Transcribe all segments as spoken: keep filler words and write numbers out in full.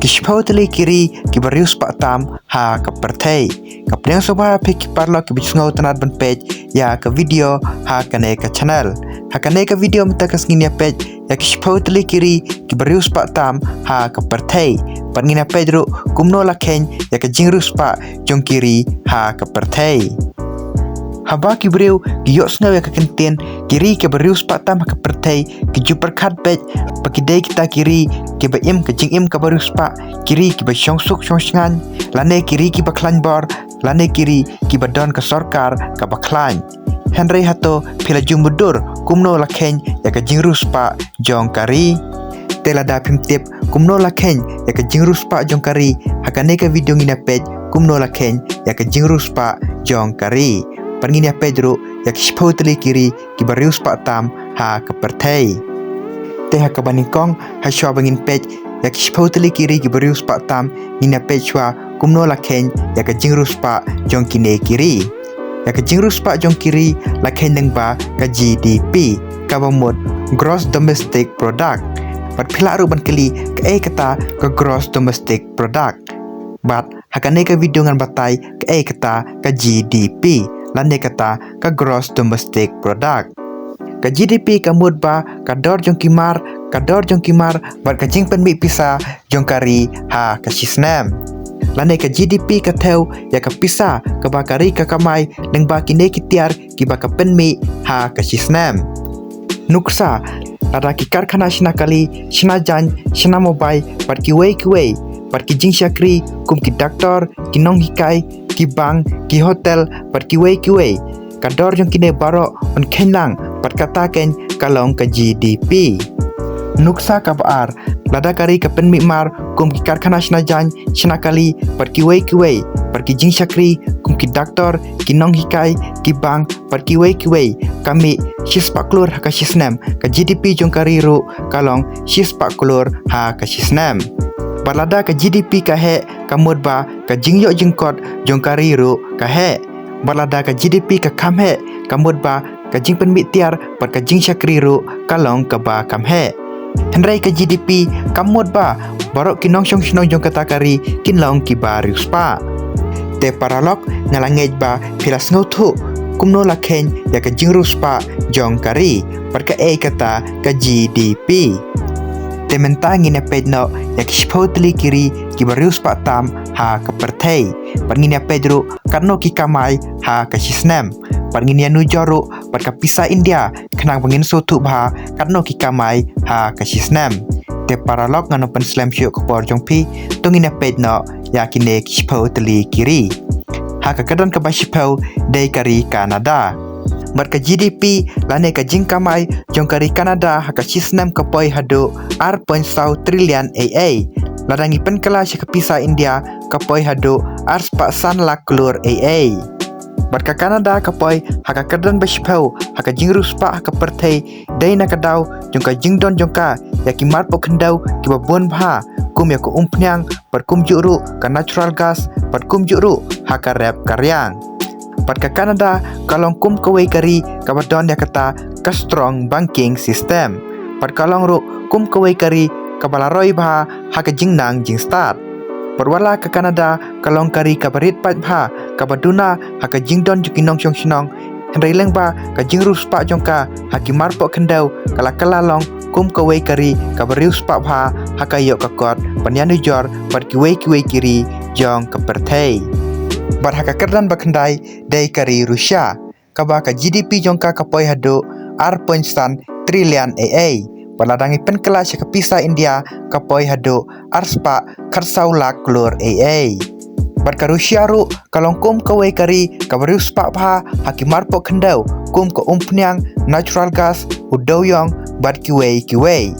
Ki shiphew tylli ki ri kiba riewspah tam ha ka pyrthei. Ka pdiang sngewbha ïa phi ki paralok kiba ju sngewtynnad ban peit ïa ka video ha kane ka channel. Ha kane ka video mynta ka sngi ngin ïa peit ïa ki shiphew tylli ki ri kiba riewspah tam ha ka pyrthei. Bad ngin ïa peit ruh kumno la kheiñ ïa ka jingriewspah jong ki ri ha ka pyrthei. Haba ki briew ki ïohsngew ïa ka kyntien ki ri kiba riewspah tam ha ka pyrthei, ki ju pyrkhat beit ba ki dei kita ki ri kiba im ka jingim kaba riewspah, ki ri kiba shongsuk shongshngaiñ, lane ki ri kiba khlaiñ bor, lane ki ri kiba don ka sorkar kaba khlaiñ. Hynrei hato phi la ju mutdur kumno la kheiñ ïa ka jingriewspah jong ka ri? Te lada phim tip kumno la kheiñ ïa ka jingriewspah jong ka ri, ha kane ka video ngin ïa peit kumno la kheiñ ïa ka jingriewspah jong ka ri. Bad ngin ïa peit ruh ïa ki shiphew tylli ki ri kiba riewspah tam ha ka pyrthei. Te ha kaba nyngkong, ha shuwa ba ngin peit ïa ki shiphew tylli ki ri kiba riewspah tam, ngin ïa peit shuwa kumno la kheiñ ïa ka jingriewspah jong kine ki ri. Ïa ka jingriewspah jong ki ri la kheiñ lyngba ka G D P, kaba mut Gross Domestic Product. Bad phi lah ruh ban kylli kaei kata ka Gross Domestic Product. Bad ha kane ka video ngan batai kaei kata ka G D P, lane kata ka Gross Domestic Product. Ka G D P ka mut ba ka dor jong ki mar, ka dor jong ki mar bad ka jingpynmih pisa jong ka ri ha ka shisnem. Lane ka G D P ka thew ïa ka pisa kaba ka ri ka kamai lyngba kine ki tiar kiba ka pynmih ha ka shisnem. Nuksa, lada ki karkhana shna kali, shna jaiñ, shna mobile, bad kiwei kiwei, bad ki jingshakri kum ki doctor, ki nonghikai, ki bank, ki hotel, bad kiwei kiwei, ka dor jong kine baroh yn kheiñ lang, bad kata keiñ ka long ka G D P. Nuksa kaba ar, lada ka ri ka pynmih mar kum ki karkhana shna jaiñ, shna kali, bad kiwei kiwei, bad ki jingshakri kum ki doctor, ki nonghikai, ki bank, bad kiwei kiwei, ka mih shispah klur ha ka shisnem, ka G D P jong ka ri ruh ka long shispah klur ha ka shisnem. Bad lada ka G D P ka heh, ka mut ba ka jingïoh jingkot jong ka ri ruh ka heh. Bad lada ka G D P ka kham heh, ka mut ba ka jingpynmih tiar bad ka jingshakri ruh ka long kaba kham heh. Hynrei ka G D P ka mut ba baroh ki nongshong shnong jong kata ka ri kin long kiba riewspah. Te paralok, nga la ngeit ba phi la sngewthuh kumno la kheiñ ïa ka jingriewspah jong ka ri bad kaei kata ka G D P. Te mynta ngin ïa peit noh ïa ki shiphew tylli ki ri kiba riewspah tam ha ka pyrthei. Bad ngin ïa peit ruh katno ki kamai ha ka shisnem. Bad ngin ïa nujor ruh bad ka pisa India, khnang ba ngin sngewthuh bha katno ki kamai ha ka shisnem. Te paralok, ngan ym pynslem shuh ka por jong phi, to ngin ïa peit noh ïa kine ki shiphew tylli ki ri. Ha ka kyrdan kaba shiphew dei ka ri Canada. Bad ka G D P lane ka jingkamai jong ka ri Canada ha ka shisnem ka poi haduh ar point saw trillion A A. Lada ngi pynkylla sha ka pisa India ka poi haduh arspah san lak klur A A. Bad ka Canada ka poi ha ka kyrdan ba shiphew ha ka jingriewspah ha ka pyrthei, dei na ka daw jong ka jingdon jong ka ïa ki marpoh khyndew kiba bun bha, kum ïa ka umphniang, bad kumjuh ruh ka natural gas, bad kumjuh ruh ha ka rep ka riang. Bad ka Canada ka long kum kawei ka ri kaba don ïa kata ka strong banking system. Bad ka long ruh kum kawei ka ri kaba la roi bha ha ka jingnang jingstad. Bad wat la ka Canada ka long ka ri kaba rit paid bha, kaba duna ha ka jingdon jong ki nongshong shnong, hynrei lyngba ka jingriewspah jong ka ha ki marpoh khyndew, ka la kylla long kum kawei ka ri kaba riewspah bha ha ka ïoh ka kot ban ïa nujor bad kiwei kiwei ki ri jong ka pyrthei. Bad ha ka kyrdan ba khyndai dei ka ri Russia, kaba ka G D P jong ka ka poi haduh ar point san trillion A A. Bad lada ngi pynkylla sha ka pisa India ka poi haduh arspah khatsaw lak klur A A. Bad ka Russia ruh ka long kum kawei ka ri kaba riewspah bha ha ki marpoh khyndew, kum ka umphniang, natural gas, u dewiong, bad kiwei kiwei.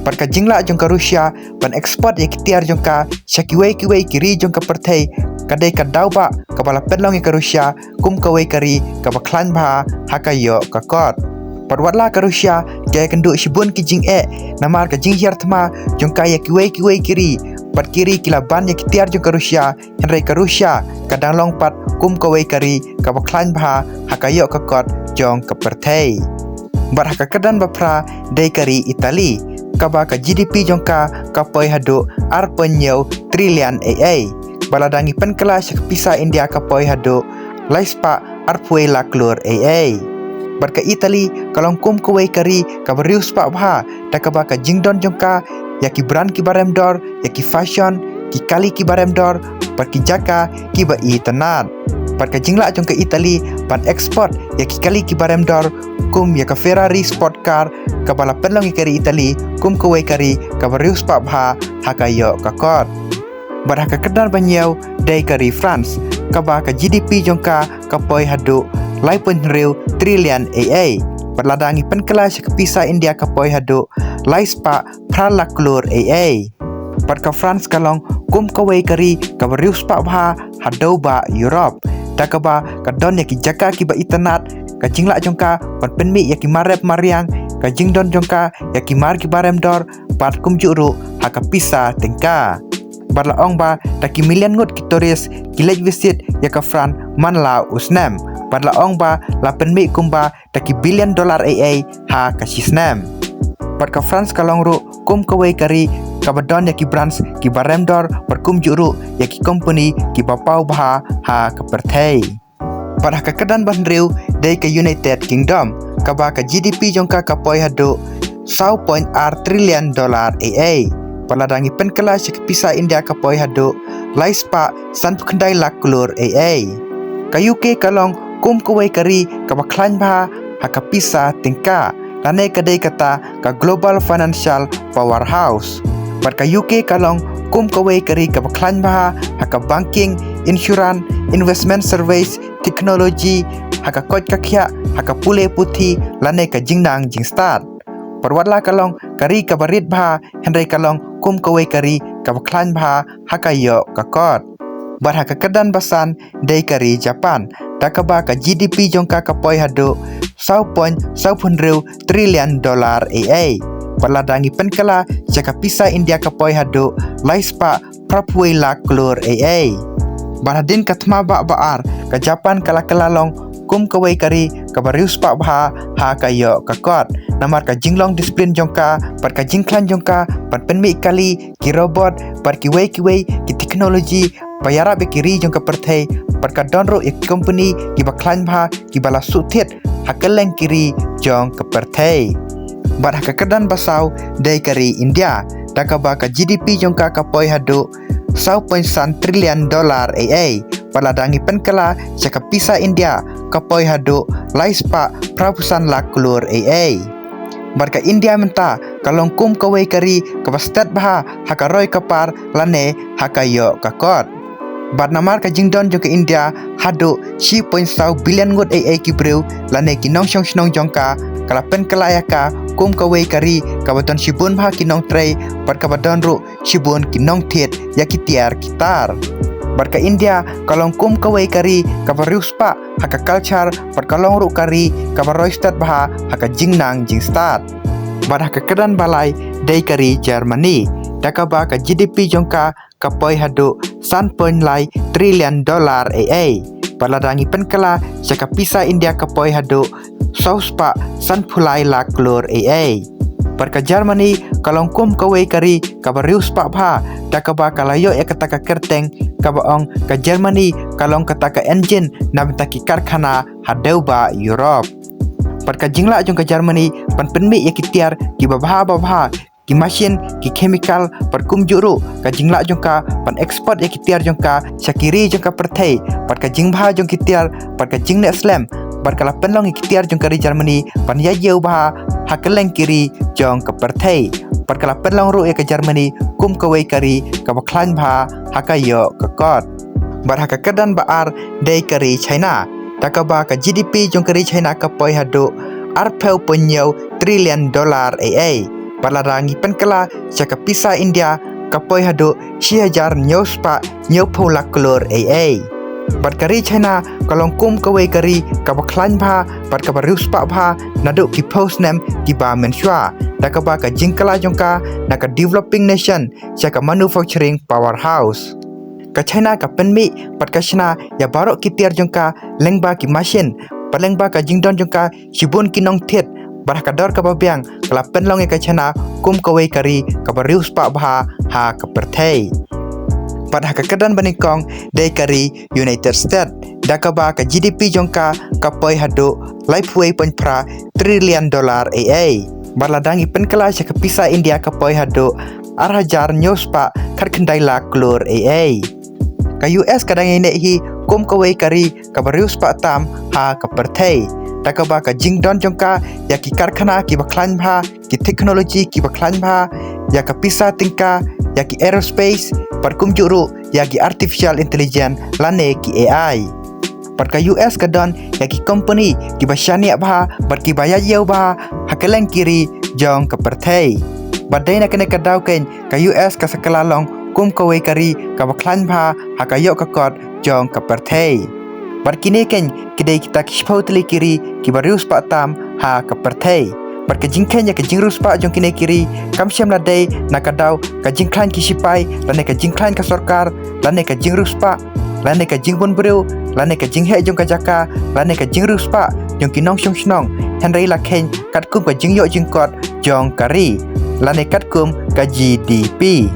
Bad ka jinglah jong ka Russia ban export ïa ki tiar jong ka sha kiwei kiwei ki ri jong ka pyrthei, ka dei ka daw ba kaba la pynlong ïa ka Russia kum kawei ka ri kaba khlaiñ bha ha ka ïoh ka kot. Bad wat la ka Russia ka ïakynduh shibun ki jingeh namar ka jinghiar thma jong ka ïa kiwei kiwei ki ri, bad ki ri ki la ban ïa ki tiar jong ka Russia, hynrei ka Russia ka dang long pat kum kawei ka ri kaba khlaiñ bha ha ka ïoh ka kot jong ka pyrthei. Bad ha ka kyrdan ba phra dei ka ri Italy, kaba ka G D P jong ka ka poi haduh ar point hynñiew trillion ei ei. Bad lada ngi pynkylla sha ka pisa India ka poi haduh lai spah arphew wei lak klur ei ei. Bad ka Italy ka long kum kawei ka ri kaba riewspah bha da kaba ka jingdon jong ka ïa ki brand kiba rem dor, ïa ki fashion, ki kali kiba rem dor, bad ki jaka kiba itynnad. Bad ka jinglah jong ka Italy ban export ïa ki kali kiba rem dor kum ïa ka Ferrari sport car, kaba la pynlong ïa ka ri Italy kum kawei ka ri kaba riewspah bha ha ka ïoh ka kot. Bad ha ka kyrdan ba hynñiew dei ka ri France, kaba ka G D P jong ka ka poi haduh lai point hynriew trillion ei ei. Bad lada ngi pynkylla sha ka pisa India ka poi haduh lai spah phra lak klur ei ei. Bad ka France ka long kum kawei ka ri kaba riewspah bha ha dewbah Europe, da kaba ka don ïa ki jaka kiba itynnad, ka jinglah jong ka ban pynmih ïa ki mar rep mar riang, ka jingdon jong ka ïa ki mar kiba rem dor, bad kumjuh ruh ha ka pisa tyngka. Bad la ong ba da ki million ngut ki tourist ki leit visit ïa ka France man la u snem. Bad la ong ba la pynmih kumba da ki billion dollar ei ei ha ka shi snem. Bad ka France ka long ruh kum kawei ka ri kaba don ïa ki brands kiba rem dor, bad kumjuh ruh ïa ki company kiba paw bha ha ka pyrthei. Bad ha ka kyrdan ba hynriew dei ka United Kingdom, kaba ka G D P jong ka ka poi haduh saw point ar trillion dollar ei ei. Bad lada ngi pynkylla sha ka pisa India ka poi haduh lai spah sanphew khyndai lak klur ei ei. Ka U K ka long kum kawei ka ri kaba khlaiñ bha ha ka pisa tyngka, lane ka dei kata ka global financial powerhouse. Bad ka U K ka long kum kawei ka ri kaba khlaiñ bha ha ka banking, insurance, investment service, technology, ha ka koit ka khiah, ha ka pule puthi, lane ka jingnang jingstad. Bad wat la ka long ka ri kaba rit bha, hynrei ka long kum kawei ka ri kaba khlaiñ bha ha ka ïoh ka kot. Bad ha ka kyrdan ba san dei ka ri Japan, da kaba ka G D P jong ka ka poi haduh saw point saw phew hynriew trillion dollar ei ei. Bad lada ngi pynkylla sha ka pisa India ka poi haduh lai spah phra phew wei lak klur ei ei. Bad hadien ka thma ba ba ar, ka Japan ka la kylla long kum kawei ka ri kaba riewspah bha ha ka ïoh ka kot, namar ka jinglong discipline jong ka, bad ka jingkhlaiñ jong ka ban pynmih kali, ki robot, bad kiwei kiwei ki technology ba ïarap ïa ki ri jong ka pyrthei, bad ka don ruh ïa ki company kiba khlaiñ bha kiba la shu thied ha kylleng ki ri jong ka pyrthei. Bad ha ka kyrdan ba saw dei ka ri India, da kaba ka G D P jong ka ka poi haduh saw point san trillion dollar ei ei. Bad lada ngi pynkylla sha ka pisa India ka poi haduh lai spah phra phew san lak klur ei ei. Bad ka India mynta ka long kum kawei ka ri kaba stet bha ha ka roi ka par, lane ha ka ïoh ka kot. Bad namar ka jingdon jong ka India haduh shi point saw billion ngut ei ei ki briew, lane ki nongshong shnong jong ka, ka la pynkylla ïa ka kum kawei ka ri kaba don shibun bha ki nongtrei, bad kaba don ruh shibun ki nongthied ïa ki tiar ki tar. Bad ka India ka long kum kawei ka ri kaba riewspah ha ka culture, bad ka long ruh ka ri kaba roi stet bha ha ka jingnang jingstad. Bad ha ka kyrdan ba lai dei ka ri Germany, da kaba ka G D P jong ka ka poi haduh san point lai trillion dollar ei ei. Bad lada ngi pynkylla sha ka pisa India ka poi haduh saw spah san phew lai lak klur ei ei. Bad ka Germany ka long kum kawei ka ri kaba riewspah bha, da kaba ka la ïoh ïa kata ka kyrteng kaba ong ka Germany ka long kata ka engine na bynta ki karkhana ha dewbah Europe. Bad ka jinglah jong ka Germany ban pynmih ïa ki tiar kiba bha ba bha, ki machine, ki chemical, bad kumjuh ruh ka jinglah jong ka ban export ïa ki tiar jong ka sha ki ri jong ka pyrthei, bad ka jingbha jong ki tiar, bad ka jingneh slem, bad ka la pynlong ïa ki tiar jong ka ri Germany ban ïaid ïew bha ha kylleng ki ri jong ka pyrthei. Bad ka la pynlong ruh ïa ka Germany kum kawei ka ri kaba khlaiñ bha ha ka ïoh ka kot. Bad ha ka kyrdan ba ar dei ka ri China, da kaba ka G D P jong ka ri China ka poi haduh arphew point hynñiew trillion dollar ei ei. Bad lada ngi pynkylla sha ka pisa India ka poi haduh shi hajar hynñiew spah hynñiew phew lak klur ei ei. Bad ka ri China ka long kum kawei ka ri kaba khlaiñ bha bad kaba riewspah bha naduh ki phew snem kiba mynshuwa, da kaba ka jingkylla jong ka na ka developing nation sha ka manufacturing powerhouse. Ka China ka pynmih bad ka shna ïa baroh ki tiar jong ka lyngba ki machine, bad lyngba ka jingdon jong ka shibun ki nongthied, Bad ha ka dor kaba biang ka la pynlong ïa ka China kum kawei ka ri kaba riewspah bha ha ka pyrthei. Bad ha ka kyrdan banyngkong dei ka ri United States da kaba ka G D P jong ka ka poi haduh laiphew wei point phra trillion dollar A A. Bad lada ngi pynkylla sha ka pisa India ka poi haduh ar hajar hynñiew spah khatkhyndai lak klur A A. Ka U S ka dang ïaineh hi kum kawei ka ri kaba riewspah tam ha ka pyrthei da kaba ka jingdon jong ka ïa ki karkhana kiba khlaiñ bha, ki technology kiba khlaiñ bha, ïa ka pisa tyngka, ïa ki aerospace, bad kumjuh ruh ïa ki artificial intelligence lane ki A I. Bad ka U S ka don ïa ki company kiba shaniah bha bad kiba ïaid ïew bha ha kylleng ki ri jong ka pyrthei. Bad dei na kane ka daw keiñ ka U S ka sa kylla long kum kawei ka ri kaba khlaiñ bha ha ka ïoh ka kot jong ka pyrthei. Bad kine keiñ ki dei kita ki shiphew tylli ki ri kiba riewspah tam ha ka pyrthei. Bad ka jingkheiñ ïa ka jingriewspah jong kine ki ri kam shym la dei na ka daw ka jingkhlaiñ ki shipai lane ka jingkhlaiñ ka sorkar lane ka jingriewspah lane ka jingbun briew lane ka jingheh jong ka jaka lane ka jingriewspah jong ki nongshong shnong, hynrei la kheiñ katkum ka jingïoh jingkot jong ka ri lane katkum ka G D P.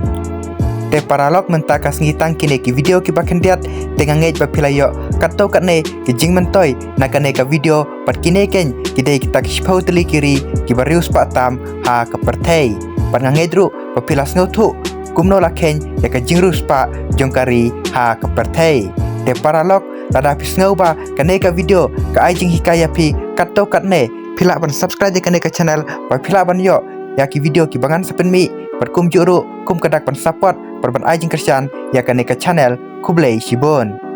Te paralok, mynta ka sngi tang kine ki video kiba khyndiat, te nga ngeit ba phi la ïoh katto katne ki jingmyntoi na kane ka video. Bad kine keiñ ki dei kita ki shiphew tylli ki ri kiba riewspah tam ha ka pyrthei. Bad nga ngeit ruh ba phi la sngewthuh kumno la kheiñ ïa ka jingriewspah jong ka ri ha ka pyrthei. Te paralok, lada phi sngew ba kane ka video ka ai jinghikai ïa phi katto katne, phi lah ban subscribe ïa kane ka channel bad phi lah ban ïoh ïa ki video kiba ngan sa pynmih bad kumjuh ruh kum ka dak ban support bad ban ai jingkyrshan ïa kane ka channel. Khublei shibun.